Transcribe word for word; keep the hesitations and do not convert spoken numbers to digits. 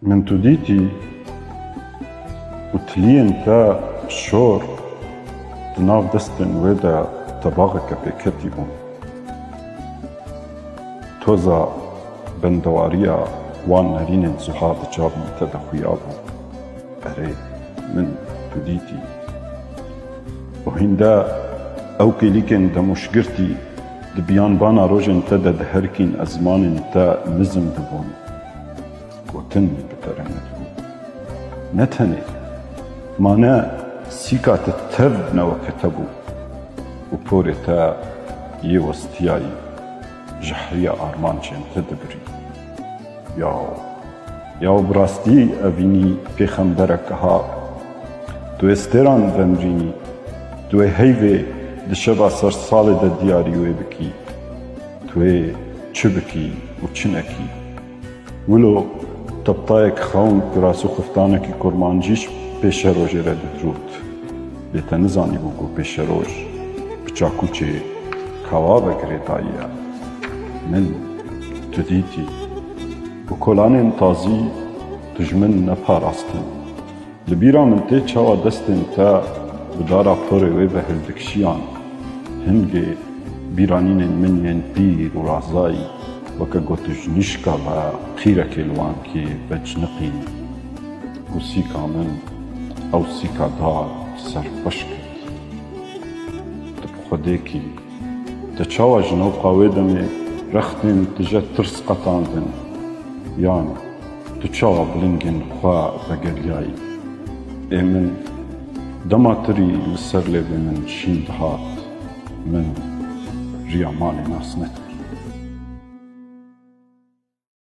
Min tu dîtî û tiliyên te şor di nav destên wê de tebaxeke pêketî bûn. Toza bendewariya wan nerînên zuha di çavên te de xuya bû. Erê, min tu dîtî. Û hînde ew kêlîkên demûşgirtî di biyanbana rojên te de diherikîn, ezmanên te nizm dibûn. Gotin bi te re nedibû. Ne tenê, ma ne sîka te tev newekete bû û porê te yê westiyayî jehriya armancên te dibirî. Yaw, yaw bi rastî evînî pêxemberek ha. Tu ê stêran venrînî, tu ê heyvê di şeva sersalê de diyarî wê bikî. Tu ê çi bikî û çi nekî? Wilo teptayek xewn, kiras û xiftanekî kurmancî ji pêşerojê re didirût. Lê te nizanîbû ku pêşeroj bi çakûçê kawa ve girêdayî ye. Min tu dîtî û kolanên tazî tu ji min neparastin. Li bîra min tê çawa destên te bi dara porê wê ve hildikişiyan. Hingê bîranînên min yên pîr û razayî weke gotijnîşka me qîrekê li wan kê vecniqîn û sîka min ew sîka dar serxweş kir. Tu bi Xwedê kî, te çawa ji newqa wê demê rextên tije tirs qetandin? Yan tu çawa bi lingên xwe vegeriyayî? Ê min, dema tirî li ser lêvê min şîn dihat, min riya malê nas nekir.